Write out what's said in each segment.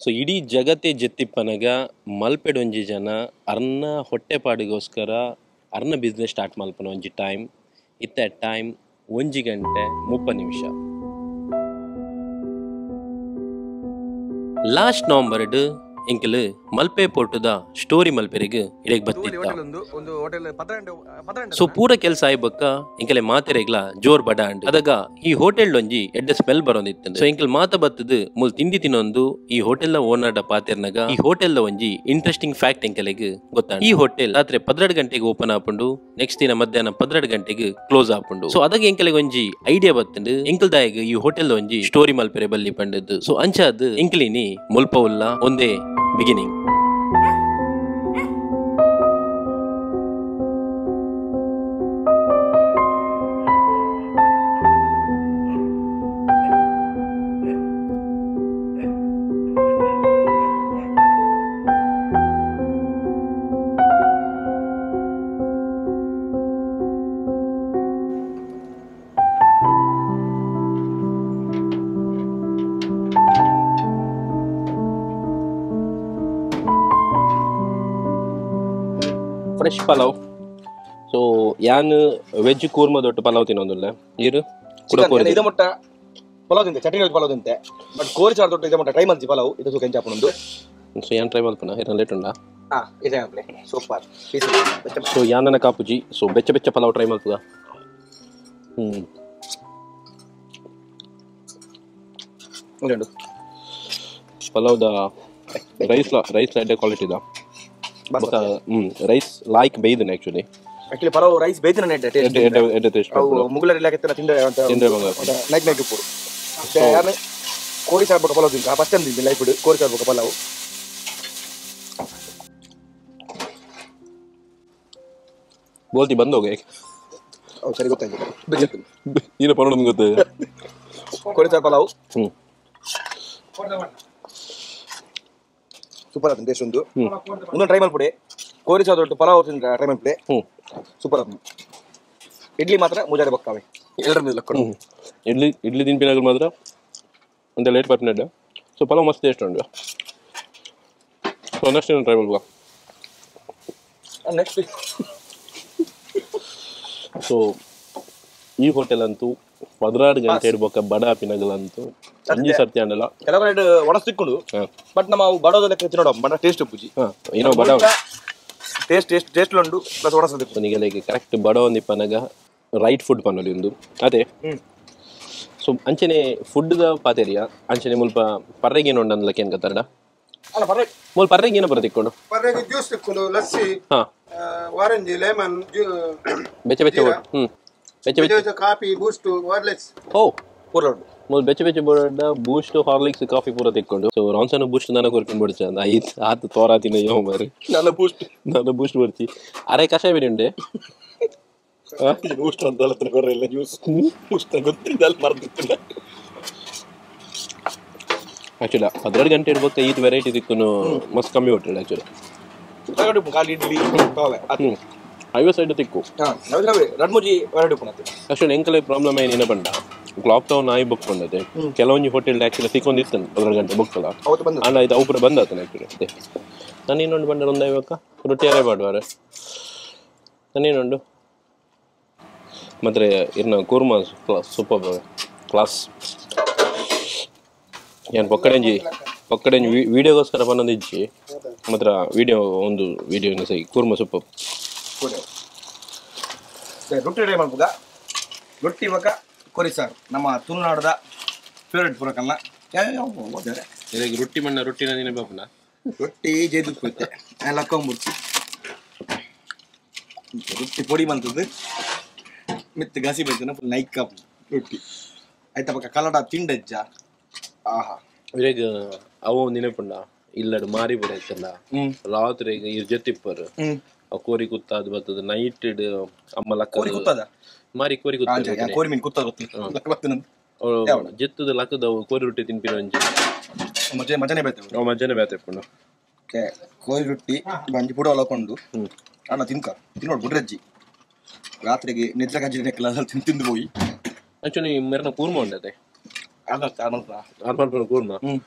ಸೊ ಇಡೀ ಜಗತ್ತೇ ಜೆತ್ತಿಪ್ಪನಗ ಮಲ್ಪೆಡೊಂಜಿ ಜನ ಅರ್ನ ಹೊಟ್ಟೆಪಾಡಿಗೋಸ್ಕರ ಅರ್ನ ಬಿಸ್ನೆಸ್ ಸ್ಟಾರ್ಟ್ ಮಲ್ಪನ ಒಂಜಿ ಟೈಮ್ ಇತ್ತ ಟೈಮ್ 1 ಗಂಟೆ 30 ನಿಮಿಷ. ಲಾಸ್ಟ್ ನವಂಬರ್ ಎಂಕಲ್ ಮಲ್ಪೆ ಪೋರ್ಟುದ ಸ್ಟೋರಿ ಮಲ್ಪೆರೆಗ್ ಇಡೆಗ್ ಬತ್ತಿತ್ತ. ಸೊ ಪೂರ ಕೆಲಸ ಆಯ್ಬಕ್ಕ ಎಂಕಲೆ ಮಾತೆರೆಗ್ಲ ಜೋರ್ ಬಡ ಅಂಡ್ ಅದಗ ಈ ಹೋಟೆಲ್ ಒಂಜಿ ಎಡ್ಡೆ ಸ್ಮೆಲ್ ಬರೋದಿತ್ತು. ಸೊ ಎಂಕಲ್ ಮಾತ ಬತ್ತದು ಮುಲ್ ತಿಂಡಿ ತಿನ್ನೊಂದು ಈ ಹೋಟೆಲ್ ನ ಓನರ್ ಡ ಪಾತೆರ್ನಗ ಈ ಹೋಟೆಲ್ ದ ಒಂಜಿ ಇಂಟ್ರೆಸ್ಟಿಂಗ್ ಫ್ಯಾಕ್ಟ್ ಎಂಕಲೆಗ್ ಗೊತ್ತಾಂಡ್. ಈ ಹೋಟೆಲ್ ರಾತ್ರಿ 12 ಗಂಟೆಗೆ ಓಪನ್ ಆಪುಂಡು, ನೆಕ್ಸ್ಟ್ ದಿನ ಮಧ್ಯಾಹ್ನ 12 ಗಂಟೆಗೆ ಕ್ಲೋಸ್ ಆಪುಂಡು. ಸೊ ಅದಾಗ ಎಂಕಲೆಗ್ ಒಂಜಿ ಐಡಿಯಾ ಬತ್ತಂಡು ಎಂಕಲ್ ದಾಯಗ್ ಈ ಹೋಟೆಲ್ ಒಂಜಿ ಸ್ಟೋರಿ ಮಲ್ಪೆರೆ ಬಲ್ಲಿ ಪಂಡದ್ದು. ಸೊ ಅಂಚಾದ್ ಎಂಕಲಿನಿ ಮುಲ್ಪ ಉಲ್ಲ ಒಂದೇ beginning. Fresh pulao. So ಯಾನ್ ವೆಜ್ ಕೂರ್ಮ ದೊಡ್ಡ ಪಲಾವ್ ತಿನ್ನೋದಿಲ್ಲ ಇರು ಇದೆ ಮೊಟ್ಟ ಪಲಾವ್ ತಿಂತೆ, ಚಟ್ನಿ ಪಲಾವ್ ತಿಂತೆ, ಬಟ್ ಕೋರಿ ಚಾರ್ ದೊಡ್ಡ ಇದೆ ಮೊಟ್ಟ ಟ್ರೈ ಮಾಡ್ತಿ ಪಲಾವ್ ಇದು ಸುಖ ಎಂಚಾಪುಂಡು. ಸೊ ಯಾನ್ ಟ್ರೈ ಮಲ್ಪನ ಇರನ್ ಲೇಟ್ ಉಂಡಾ? ಹಾ ಇದೆ ಅಪ್ಲೆ ಸೂಪರ್. ಸೊ ಯಾನನ ಕಾಪುಜಿ. ಸೊ ಬೆಚ್ಚ ಬೆಚ್ಚ ಪಲಾವ್ ಟ್ರೈ ಮಲ್ಪುಗ. ಉಂಡು ಪಲಾವ್ the rice rice ಎಡ್ಡೆ ಕ್ವಾಲಿಟಿ the rice like ಬೇಯ್ದನ್ ಆಕ್ಚುಲಿ. ಆಕ್ಚುಲಿ ಪಲಾವ್ ರೈಸ್ ಬೇಯ್ದನ ಎಡ್ಡೆ ಟೇಸ್ಟ್ ಎಡ್ಡೆ ಟೇಸ್ಟ್. ಅವು ಮುಗುಲರ್ ಇಲಾಖೆ ತಿಂದೆ ತಿಂದೆ ನೈಟ್ ನೈಟ್ ಪೂರು ಯಾನೆ ಕೋರಿ ಸಾರ್ ಬೊಕ ಪಲಾವ್ ತಿಂತ ಫಸ್ಟ್ ಟೈಮ್ ತಿಂದೆ ಲೈಫ್ ಕೋರಿ ಸಾರ್ ಬೊಕ ಪಲಾವ್. ಬೋಲ್ತಿ ಬಂದ್ ಹೋಗಿ ಅವು ಸರಿ ಗೊತ್ತಾಯ್ತು ನೀನು ಪರೋಣ ಗೊತ್ತಾಯ್ತು ಕೋರಿ ಸಾರ್ ಪಲಾವ್ ಸೂಪರ್ ಆತಂತೆ ಟೇಸ್ಟ್ ಉಂದು. ಒಂದೊಂದು ಟ್ರೈ ಮಾಡ್ಬಿಡಿ ಕೋರಿ ಸಾರ್ ದೊಡ್ಡ ಪಲಾವ್ ಟ್ರೈ ಮಾಡ್ಬಿಡಿ ಸೂಪರ್ ಆತಂತೆ. ಇಡ್ಲಿ ಮಾತ್ರ ಮುಜಾರೆ ಬಕ್ಕಾವೆ ಎಲ್ಲರ ಮೇಲೆ ಕೊಡು. ಇಡ್ಲಿ ಇಡ್ಲಿ ತಿನ್ಪಿನಾಗ ಮಾತ್ರ ಒಂದು ಲೇಟ್ ಪರ್ಪಿನಡ್ಡ. ಸೊ ಪಲಾವ್ ಮಸ್ತ್ ಟೇಸ್ಟ್ ಉಂಟು. ಸೊ ನೆಕ್ಸ್ಟ್ ಏನು ಟ್ರೈ ಮಾಡ್ಬಾ ನೆಕ್ಸ್ಟ್. ಸೊ ಈ ಹೋಟೆಲ್ ಅಂತೂ 16 ಗಂಟೆ ಇಡ್ಬೇಕ ಬಡ ಪಿನಗಲಂತೂ ಅಂಜಿ ಸರ್ತಿ ಅಂಡಲ್ಲ ಕೆಲವು ಒಣ ಸಿಕ್ಕೊಂಡು ಬಟ್ ನಮ್ಮ ಬಡೋದ ಲೆಕ್ಕ ತಿನ್ನೋಡ ಬಡ ಟೇಸ್ಟ್ ಪೂಜಿ ಏನೋ ಬಡ ಟೇಸ್ಟ್ ಟೇಸ್ಟ್ ಟೇಸ್ಟ್ ಉಂಡು ಪ್ಲಸ್ ಒಣ ಸಿಕ್ಕು ನಿಗೆ ಲೈಕ್ ಕರೆಕ್ಟ್ ಬಡ ಒಂದಿಪ್ಪನಗ ರೈಟ್ ಫುಡ್ ಪನ್ನೊಲಿ ಒಂದು ಅದೇ. ಸೊ ಅಂಚನೆ ಫುಡ್ the ಪಾತೆರಿಯ ಅಂಚನೆ ಮುಲ್ಪ ಪರ್ರೆಗೇನು ಉಂಡನ್ಲಕ್ಕೆ ಏನು ಕತ್ತಾರಡ ಅಲ್ಲ ಪರ್ರೆ ಮುಲ್ಪ ಪರ್ರೆಗೇನು ಬರ ತಿಕ್ಕೊಂಡು ಪರ್ರೆಗೆ ಜ್ಯೂಸ್ ತಿಕ್ಕೊಂಡು ಲಸ್ಸಿ ಆರೆಂಜ್ ಲೆಮನ್ ಬೆಚ್ಚ ಬೆಚ್ಚ ಬೆಚ್ಚ ಬೆಚ್ಚ ಕಾಫಿ ಬೂಸ್ಟ್ ಹಾರ್ಲಿಕ್ಸ್ ಓ ಪೂರ ಉಂಟು ಮೊದಲು ಬೆಚ್ಚ ಬೆಚ್ಚ ಬೋರ್ಡ ಬೂಸ್ಟ್ ಹಾರ್ಲಿಕ್ಸ್ ಕಾಫಿ ಪೂರ ತಿಕ್ಕೊಂಡು. ಸೊ ರಾನ್ಸನ್ ಬೂಸ್ಟ್ ನಾನು ಕೊರ್ಕೊಂಡು ಬಿಡ್ಚ ಐತ್ ಆತ ತೋರಾ ತಿನ್ನ ಯೋ ಮಾರಿ ನನ್ನ ಬೂಸ್ಟ್ ನಾನು ಬೂಸ್ಟ್ ಬರ್ತಿ ಅರೆ ಕಷಾಯ ಬೇರೆ ಉಂಡೆ ಬೂಸ್ಟ್ ಅಂತ ಅಲ್ಲ ಕೊರ್ರೆಲ್ಲ ಜ್ಯೂಸ್ ಬೂಸ್ಟ್ ಗೊತ್ತಿಲ್ಲ ಮರ್ದಿತ್ತಿಲ್ಲ. ಆಕ್ಚುಲಿ 12 ಗಂಟೆ ಇರ್ಬೇಕು ಈತ್ ವೆರೈಟಿ ತಿಕ್ಕು ಮಸ್ತ್ ಕಮ್ಮಿ ಹೋಟೆಲ್ ಆಕ್ಚುಲಿ. ಖಾಲಿ ಇಡ್ಲಿ ಹೈವೇ ಸೈಡ್ ತಿಕ್ಕು ಆಕ್ಚುಲಿ ಎಂಕಲೆ ಪ್ರಾಬ್ಲಮ್ ಏನೇನ ಬಂಡ ಲಾಕ್ಡೌನ್ ಆಗಿ ಬುಕ್ ಬಂದತೆ ಕೆಲವೊಂದು ಹೋಟೆಲ್ ಆಕ್ಚುಲಿ ಸಿಕ್ಕೊಂದಿತ್ತು 12 ಗಂಟೆ ಬುಕ್ ಅಲ್ಲ ಅಣ್ಣ ಇದು ಅವು ಪೂರ ಬಂದಾತನ ಆಕ್ಚುಲಿ. ನಾನು ಇನ್ನೊಂದು ಬಂಡ ಒಂದು ಐವಕ್ಕ ರೊಟ್ಟಿ ಅರೆ ಬಾಡುವಾರೆ ನಾನೇನುಂಡು ಮತ್ತೆ ಇರ್ನ ಕೂರ್ಮ ಸೂಪರ್ ಕ್ಲಾಸ್. ಏನು ಪೊಕ್ಕಡೆಂಜಿ ಪೊಕ್ಕಡೆಂಜಿ ವೀಡಿಯೋಗೋಸ್ಕರ ಬಂದೊಂದು ಇಜ್ಜಿ ಮಾತ್ರ ವೀಡಿಯೋ ಒಂದು ವೀಡಿಯೋ ಸೈ ಕೂರ್ಮ ಸೂಪರ್. ರೊಟ್ಟಿ ರೆಡಿ ಮಾಡ್ಬೋದಾ? ರೊಟ್ಟಿ ಇವಾಗ ಕೋರಿ ಸಾರು ನಮ್ಮ ತುಳುನಾಡದ ಫೇವ್ರೇಟ್ ಪೂರಕಲ್ಲ. ಯಾವ ರೊಟ್ಟಿ ಮಣ್ಣ ರೊಟ್ಟಿನ ನೆನಪಾಪುನ ರೊಟ್ಟಿ ಜೇದು ಹೋಯ್ತೆ ಲಕ್ಕೊಂಬಿಡ್ತು ರೊಟ್ಟಿ ಪೊಡಿ ಬಂತದ್ದು ಮಿತ್ತು ಗಸಿ ಬೈತನ ಫುಲ್ ನೈಕ್ ರೊಟ್ಟಿ ಆಯ್ತಾ ಪಕ್ಕ ಕಲಡ ತಿಂಡಜ್ಜ. ಆಹಾ ಇವಾಗ ಅವು ನೆನಪುಂಡ ಇಲ್ಲಡು ಮಾರಿ ಬರೈತಲ್ಲ ರಾತ್ರಿ ಇರ್ ಜೊತಿಪ್ಪರು ಕೋರಿ ಕುತ್ತಾದ ಬರ್ತದ ನೈಟ್ ಅಮ್ಮ ಲಕ್ಕ ಕೋರಿ ಕುತ್ತಾದ ಮಾರಿ ಕೋರಿ ಕುತ್ತ ಕೋರಿ ಮೀನು ಕುತ್ತಾದ ಗೊತ್ತಿಲ್ಲ ಜೆತ್ತದ ಲಕ್ಕದ ಕೋರಿ ರೊಟ್ಟಿ ತಿನ್ಪಿನ ಒಂಜಿ ಮಜೆ ಮಜನೆ ಬೇತೆ ಮಜನೆ ಬೇತೆ ಪುಂಡು ಕೋರಿ ರೊಟ್ಟಿ ಬಂಜಿ ಪುಡ ಒಳಕೊಂಡು ಅಣ್ಣ ತಿನ್ಕ ತಿನ್ನೋಡು ಗುಡ್ರಜ್ಜಿ ರಾತ್ರಿಗೆ ನಿದ್ರೆ ಕಜ್ಜಿ ನೆಕ್ಕಲ ತಿಂದು ಹೋಗಿ ಆಕ್ಚುಲಿ ಮೆರನ ಕೂರ್ಮ ಉಂಡತೆ ಆರ್ ಕೂರ್ಮ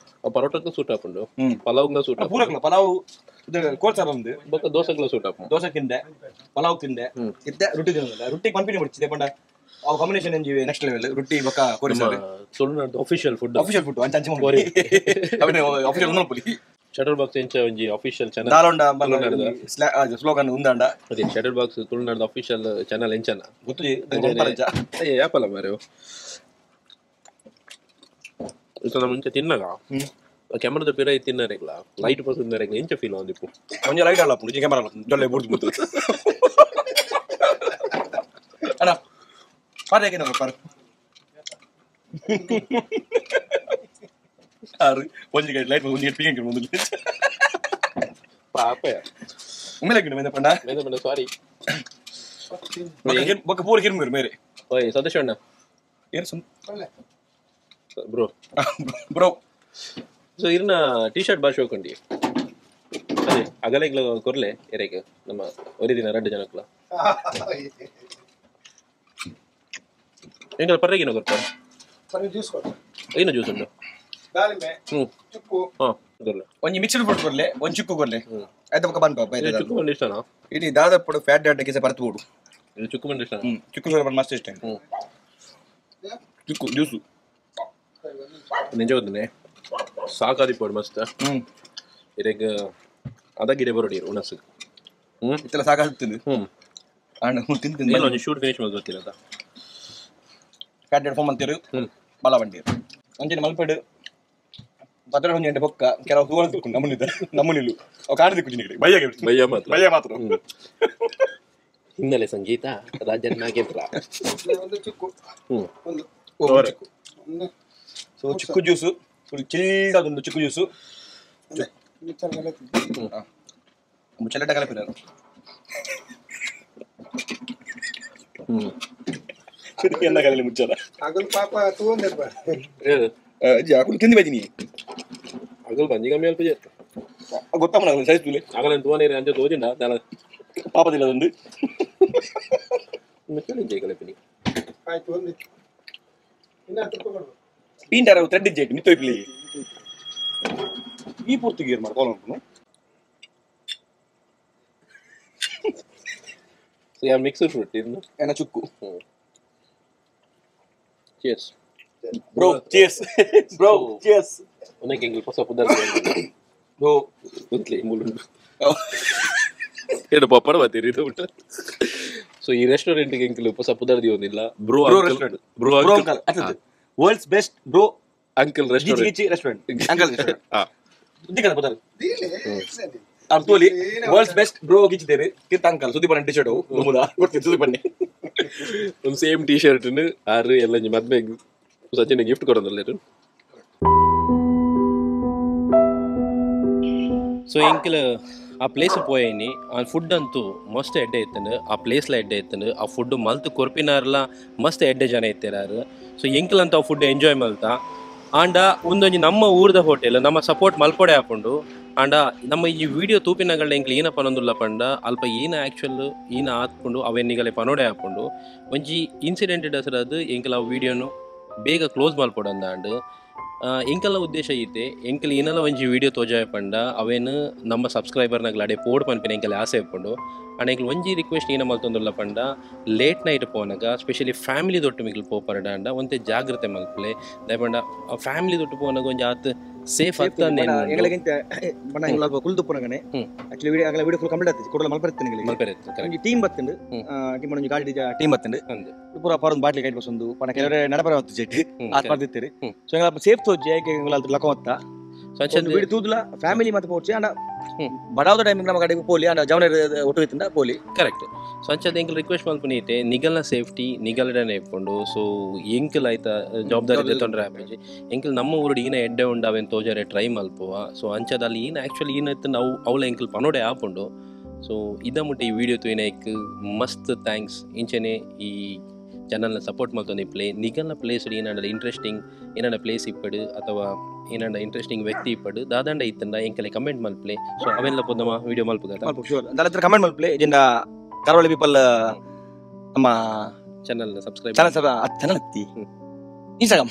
ಪರೋಟಕ್ಕೆ ಸೂಟ್ ಹಾಕೊಂಡು ಪಲಾವ್ನ ಸೂಟ್ ಪೂರಕ್ಲ ಪಲಾವ್ ಕೋಲ್ಸಾರ್ ಒಂದು ಬೊಕ್ಕ ದೋಸೆಗ್ಲ ಸೂಟ್ ಹಾಕು ದೋಸೆ ತಿಂದೆ ಪಲಾವ್ ತಿಂದೆ ಇತ್ತೆ ರೊಟ್ಟಿ ತಿನ್ನೋದಿಲ್ಲ ರೊಟ್ಟಿ ಪಂಪಿನಿ ಮುಡಿಚಿದೆ ಪಂಡ ಅವು ಕಾಂಬಿನೇಷನ್ ಎಂಜಿ ನೆಕ್ಸ್ಟ್ ಲೆವೆಲ್ ರೊಟ್ಟಿ ಬೊಕ್ಕ ಕೋರಿ ಸಾರು Tulunadu official food official food ಅಂಚ ಅಂಚ ಕೋರಿ ಅವನೇ ಅಫಿಷಿಯಲ್ ಉಂದನ ಪುಲಿ ಶಟರ್ ಬಾಕ್ಸ್ ಎಂಚ ಒಂಜಿ ಅಫಿಷಿಯಲ್ ಚಾನೆಲ್ ದಾಲೊಂಡ ಸ್ಲೋಗನ್ ಉಂದಾಂಡ ಅದೇ shutter box Tulunadu official channel ಎಂಚನ ಗೊತ್ತು ಯಾಪಲ್ಲ ಮಾರೆ ಇತ್ತ ನಮ್ಮ ಮುಂಚೆ ತಿನ್ನಗ ಕ್ಯಾಮರಾದ ಪಿರ ತಿನ್ನರೆಗ್ಲ ಲೈಟ್ ಪಸ್ ತಿನ್ನರೆಗ್ಲ ಎಂಚ ಫೀಲ್ ಆಂದಿಪ್ಪು ಒಂಜಿ ಲೈಟ್ ಅಲ್ಲ ಪುಡಿ ಕ್ಯಾಮರಾ ಜೊಲ್ಲೆ ಬುಡ್ದು ಬುಡ್ದು ಅಣ್ಣ ಪಾರೆ ಏನ ಪಾರೆ ಆರು ಒಂಜಿ ಗೈಡ್ ಲೈಟ್ ಒಂಜಿ ಗೈಡ್ ಪಿಂಗ್ ಮುಂದೆ ಪಾಪ ಉಮ್ಮೆಲೆ ಗಿಡ ಮೇದ ಪಂಡ ಮೇದ ಪಂಡ ಸಾರಿ ಬೊಕ್ಕ ಪೂರ ಕಿರ್ಮಿರು ಮೇರೆ ಓಯ್ ಸಂತೋಷ್ ಅಣ್ಣ ಏನು ಸುಮ್ ಬ್ರೋ ಬ್ರೋ ಸೊ ಇರ್ನ ಟಿ ಶರ್ಟ್ ಭಾಷೆ ಹೋಗ್ಕೊಂಡು ಅದೇ ಅಗಲೆಗ್ಲ ಕೊರ್ಲೆ ಎರೆಗೆ ನಮ್ಮ ಒರಿದಿನ ರಡ್ಡು ಜನಕ್ಲ ಎಂಕಲ್ ಪರ್ರೆಗಿನ ಕೊರ್ತಾರೆ ಜ್ಯೂಸ್ ಕೊಡ್ತಾರೆ ಏನು ಜ್ಯೂಸ್ ಉಂಟು ದಾಳಿಂಬೆ ಚಿಕ್ಕು ಹಾಂ ಕೊರ್ಲೆ ಒಂಜಿ ಮಿಕ್ಸ್ಡ್ ಫ್ರೂಟ್ ಕೊರ್ಲೆ ಒಂಜಿ ಚಿಕ್ಕು ಕೊರ್ಲೆ ಆಯ್ತು ಬೊಕ್ಕ ಬನ್ಪ ಚಿಕ್ಕು ಬಂದು ಇಷ್ಟನಾ ಇಡೀ ದಾದ ಪೊಡು ಫ್ಯಾಟ್ ಡ್ಯಾಡ್ ಕಿಸ ಪರತು ಬೋಡು ಇದು ಚಿಕ್ಕು ಬಂದು ಇಷ್ಟ ಚಿಕ್ಕು ಸೋಡ ಬಂದು ಮಸ್ತ್ ಇಷ್ಟ ಚಿಕ್ಕು ಜ್ಯೂಸು ನಿಜ ಗೊತ್ತನೆ ಸಾಕಾದಿಪ್ಪೋಡು ಮಸ್ತ್ ಇರೆಗ್ ಅದ ಗಿಡೆ ಬರೋಡಿ ಉಣಸು ಇತ್ತೆಲ್ಲ ಸಾಕಾಗ್ತದೆ ಅಣ್ಣ ತಿಂತೀನಿ ಒಂಜಿ ಶೂಟ್ ಫಿನಿಶ್ ಮಾಡಿ ಗೊತ್ತಿಲ್ಲ ಫ್ಯಾಟ್ ಡ್ಯಾಡ್ ಫೋನ್ ಅಂತೀರು ಬಲ ಬಂಡೀರು ಅಂಚಿನ ಮಲ್ಪೆಡು ಪತ್ರ ಒಂಜಿ ಗಂಟೆ ಬೊಕ್ಕ ಕೆಲವು ತೂವಲ್ ತಿಕ್ಕು ನಮ್ಮನಿದ್ದ ನಮ್ಮನಿಲ್ಲು ಅವು ಕಾಣಿ ದಿಕ್ಕು ಜಿನಿಗಡೆ ಬಯ್ಯ ಬಯ್ಯ ಮಾತ್ರ ಬಯ್ಯ ಮಾತ್ರ ಹಿನ್ನೆಲೆ ಸಂಗೀತ ರಾಜನ್ ನಾಗೇಂದ್ರ ಒಂದು ಚಿಕ್ಕು ಒಂದು ಚಿಕ್ಕು ಸೊ ಚಿಕ್ಕು ಜ್ಯೂಸು ಫುಲ್ ಚಿಲ್ಡ್ ಅದೊಂದು ಚಿಕ್ಕು ಜ್ಯೂಸು ಮುಚ್ಚಲೆಟ ಕಲಪಿರ ಎಲ್ಲ ಕಲಲಿ ಮುಚ್ಚದ ಅಗಲ್ ಪಾಪ ತೂವಂದಿರ್ಬ ಅಗುಲು ತಿಂದು ಬೈದಿನಿ ಅಗಲ್ ಬಂಜಿ ಕಮ್ಮಿ ಅಲ್ಪ ಗೊತ್ತಮ್ಮ ಸೈಜ್ ತುಲೆ ಅಗಲ ತೂವನೇರಿ ಅಂಚೆ ತೋಜಿಂಡ ಪಾಪದಿಲ್ಲ ಅದೊಂದು ಮುಚ್ಚಲೆ ಕಲಪಿನಿ ಆಯ್ತು ಒಂದು ಇನ್ನ ತುಪ್ಪ ಪೀಂಟಾರ ಥ್ರೆಡ್ ಇಜ್ಜೆ ಮಿತ್ತೋಯ್ಲಿ ಈ ಪೂರ್ತಿ ಗೀರ್ ಮಾಡ್ಕೊಂಡು ಉಂಟು ಸೊ ಯಾ ಮಿಕ್ಸ್ಡ್ ಫ್ರೂಟ್ ಇದು ಏನ ಚುಕ್ಕು cheers bro cheers bro cheers ಉನಕ್ಕೆ ಎಂಗ್ಲ ಹೊಸ ಪುದರ್ ಬ್ರೋ ಉಂತ್ಲೆ ಮುಳುಂಡು ಏನು ಪಪ್ಪಡ ಬತ್ತೀರಿ ಇದು ಉಂಟು ಸೊ ಈ ರೆಸ್ಟೋರೆಂಟ್ ಎಂಕ್ಲು ಹೊಸ ಪುದರ್ ದಿವೊಂದಿಲ್ಲ bro restaurant bro bro uncle ಅತ್ತದು world's best bro uncle restaurant ಗಿಚಿ restaurant uncle restaurant ದಿಕ್ಕದ ಪುದರ್ ದೀಲೆ ಅರ್ತೋಲಿ ವರ್ಲ್ಡ್ಸ್ ಬೆಸ್ಟ್ ಬ್ರೋ ಗಿಚಿದೇರಿ ತೀರ್ಥ ಅಂಕಲ್ ಸುದೀಪ್ ಅಣ್ಣ ಟಿ ಶರ್ಟ್ ಮುದ ಗೊತ್ತಿತ್ತು ಸುದೀಪ್ ಅಣ್ಣ ಒಂದು ಸೇಮ್ ಟಿ ಶರ್ಟ್ ಆರು ಎಲ್ಲ ಮದ್ಮೆ ಸಚಿನ್ ಗಿಫ್ಟ್ ಕೊಡೋದಲ್ಲ ಸೊ ಎಂಕಲ್ ಆ ಪ್ಲೇಸ್ ಪೋಯಿನಿ ಆ ಫುಡ್ ಅಂತೂ ಮಸ್ತ್ ಎಡ್ಡೆ ಇತ್ತನು ಆ ಪ್ಲೇಸ್ಲ ಎಡ್ಡೆ ಇತ್ತನು ಆ ಫುಡ್ ಮಲ್ತು ಕೊರ್ಪಿನಾರ್ಲ ಮಸ್ತ್ ಎಡ್ಡೆ ಜನ ಇತ್ತಿರಾರು ಸೊ ಎಂಕಲ್ ಅಂತ ಆ ಫುಡ್ ಎಂಜಾಯ್ ಮಲ್ತ ಆಂಡ ಒಂದೊಂಜಿ ನಮ್ಮ ಊರ್ದ ಹೋಟೆಲ್ ನಮ್ಮ ಸಪೋರ್ಟ್ ಮಲ್ಪೊಡೆ ಹಾಕೊಂಡು ಆಂಡ ನಮ್ಮ ಈ ವಿಡಿಯೋ ತೂಪಿನಗಳ ಎಂಕ್ಲು ಏನ ಪನೊಂದುಲ್ಲ ಪಂಡ ಅಲ್ಪ ಏನ ಆ್ಯಕ್ಚುಲ್ ಏನ ಆತ್ಕೊಂಡು ಅವೆನ್ನಿಗಲೆ ಪನೋಡೆ ಹಾಕೊಂಡು ಒಂಜಿ ಇನ್ಸಿಡೆಂಟ್ ಅದು ಎಂಕಲ್ ಆ ವಿಡಿಯೋನು ಬೇಗ ಕ್ಲೋಸ್ ಮಲ್ಪೊಡಂದಾಂಡ್ ಎಂಕಲ್ನ ಉದ್ದೇಶ ಐತೆ ಎಂಕಲ್ ಏನೆಲ್ಲ ಒಂಜಿ ವಿಡಿಯೋ ತೋಜಾಯ ಪಂಡ ಅವೇನು ನಮ್ಮ ಸಬ್ಸ್ಕ್ರೈಬರ್ನಾಗ್ಲ ಅಡೆ ಪೋಡ್ ಪನ್ಪಿನ ಎಂಕಲ್ ಆಸೆ ಇಪ್ಪುಂಡು ಅಂಡ್ ಎಂಕಲ್ ಒಂಜಿ ರಿಕ್ವೆಸ್ಟ್ ಏನ ಮಲ್ತೊಂದುಲ್ಲ ಪಂಡ ಲೇಟ್ ನೈಟ್ ಪೋನಗ ಸ್ಪೆಷಲಿ ಫ್ಯಾಮಿಲಿ ದೊಟ್ಟು ಮಿಗ್ಲು ಪೋಪರಡ ಅಂಡ ಒಂತೆ ಜಾಗ್ರತೆ ಮಲ್ಪಲೆ ದಯಪಂಡ ಫ್ಯಾಮಿಲಿ ದೊಟ್ಟು ಪೋನಗ ಒಂಜಿ ಆತ್ ಸೇಫ್ ಆಗ್ತಾನೆ ಎಂಗಲಗಿಂತ ಬಣ್ಣ ಎಂಗಲ ಕುಲ್ದು ಪೋನಗನೆ ಆಕ್ಚುಲಿ ವಿಡಿಯೋ ಅಂಗಲ ವಿಡಿಯೋ ಫುಲ್ ಕಂಪ್ಲೀಟ್ ಆಯ್ತು ಕೊಡಲ ಮಲ್ಪರೆತ್ತನೆ ಎಂಗಲಿಗೆ ಮಲ್ಪರೆತ್ತು ಕರೆಕ್ಟ್ ಟೀಮ್ ಬತ್ತಂಡು ಟೀಮ್ ಒಂಜಿ ಗಾಡಿ ಟೀಮ್ ಬತ್ತಂಡು ಪೂರ ಪಾರೊಂದು ಬಾಟ್ಲಿ ಗೈಡ್ ಬಸ್ಸೊಂದು ಪಣ ಕೆಲವರೆ ನಡಪರ ಹೊತ್ತು ಜೆಟ್ ಆತ್ ಪರ್ದಿತ್ತೀರಿ ಸೊ ಎಂಗಲ ಸೇಫ್ ತೋಜಿ ಏಕೆ ಎಂಗಲ ಅಲ್ತ ಲಕ ಹೊತ್ತ ವಿಡಿಯೋ ತೂದುಲ ಫ್ಯಾಮಿಲಿ ಮತ್ತೆ ಪೋಡ್ಚಿ ಅಂಡ ಬಡಾವದ ಟೈಮಿಂಗ್ ನಮ್ಮ ಗಾಡಿಗೆ ಪೋಲಿ ಅಂಡ ಜವನ ಒಟ್ಟು ಇತ್ತಿಂದ ಪೋಲಿ ಕರೆಕ್ಟ್ ಸೊ ಅಂಚದ ಎಂಕಲ್ ರಿಕ್ವೆಸ್ಟ್ ಮಲ್ಪುನೀತೆ ನಿಗಲ್ನ ಸೇಫ್ಟಿ ನಿಗಲ್ಡನೆ ಇಪ್ಪುಂಡು ಸೊ ಎಂಕಲ್ ಆಯ್ತ ಜವಾಬ್ದಾರಿ ತೊಂದರೆ ಆಪುಜಿ ಎಂಕಲ್ ನಮ್ಮ ಊರುಡು ಈನ ಎಡ್ಡೆ ಉಂಡು ಅವೇನು ತೋಜಾರೆ ಟ್ರೈ ಮಲ್ಪುವ ಸೊ ಅಂಚದ ಅಲ್ಲಿ ಈನ ಆ್ಯಕ್ಚುಲಿ ಏನಾಯ್ತು ನಾವು ಅವಳ ಎಂಕಲ್ ಪನೋಡೆ ಆಪುಂಡು ಸೊ ಇದ ಮುಟ್ಟ ಈ ವಿಡಿಯೋ ತೂಯಿನೈಕ್ ಮಸ್ತ್ thanks ಇಂಚನೆ ಈ ಚಾನಲ್ನ ಸಪೋರ್ಟ್ ಮಲ್ತೊಂದು ಪ್ಲೇ ನಿಗಲ್ನ ಪ್ಲೇಸ್ ಏನಾಂಡ ಇಂಟ್ರೆಸ್ಟಿಂಗ್ ಏನಾಂಡ ಪ್ಲೇಸ್ ಇಪ್ಪಡು ಅಥವಾ ಏನಾಂಡ ಇಂಟ್ರೆಸ್ಟಿಂಗ್ ವ್ಯಕ್ತಿ ಇಪ್ಪಡು ದಾದಾಂಡ ಇತ್ತಂಡ ಎಂಕಲೆ ಕಮೆಂಟ್ ಮಲ್ಪ್ಲೆ ಸೊ ಅವೆಲ್ಲ ಪೊದ್ದಮ ವಿಡಿಯೋ ಮಲ್ಪುಗದ ಶೂರ್ ದಾಲ ಕಮೆಂಟ್ ಮಲ್ಪ್ಲೆ ಜಿಂದ ಕರಾವಳಿ ಪೀಪಲ್ ನಮ್ಮ ಚಾನಲ್ನ ಸಬ್ಸ್ಕ್ರೈಬ್ ಚಾನಲ್ ಚಾನಲ್ ಹತ್ತಿ Instagram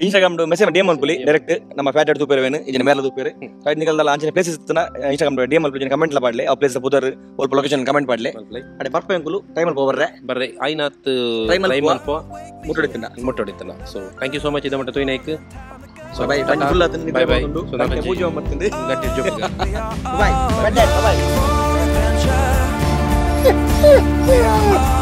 Instagram message DM ಮಲ್ಪುಲಿ ಡೈರೆಕ್ಟ್ ನಮ್ಮ ಫ್ಯಾಟ್ ತೂಪೇರು ಇಜಿನ ಮೇಲ ತೂಪೇರು ಸೈಡ್ ನಿಕಲ್ದಲ್ಲ ಅಂಚಿನ ಪ್ಲೇಸಸ್ ಇತ್ತನ ಇನ್ಸ್ಟಾಗ್ರಾಮ್ ಡಿಎಂ ಮಲ್ಪುಲಿ ಕಮೆಂಟ್ ಲ ಪಾಡ್ಲೆ ಆ ಪ್ಲೇಸ್ ಪುದರ್ ಒಲ್ಪ ಲೊಕೇಶನ್ ಕಮೆಂಟ್ ಪಾಡ್ಲೆ ಅಡೆ ಬರ್ಪ ಎಂಕುಲು ಟೈಮ್ ಅಲ್ಪ ಬರ್ರೆ ಬರ್ರೆ ಆಯ್ನಾತ್ Try ಮಲ್ಪುವ. ಟ್ರೈ ಮಲ್ಪುವ ಮುಟ್ಟೊಡಿತ್ತಿನ ಮುಟ್ಟೊಡಿತ್ತನ. So thank you so much ಇದ ಮಟ್ಟ ತೋಯ್ನಾಯ್ಕ್. ಸೊ ಬೈ ಫುಲ್ ಆತನ ಬೈ ಬೈ. ಸೊ ನಾನು ಪೂಜೆ ಮತ್ತಂದು ಗಟ್ಟಿ ಜೋಪುಗ. Bye bye bye. Adventure. We are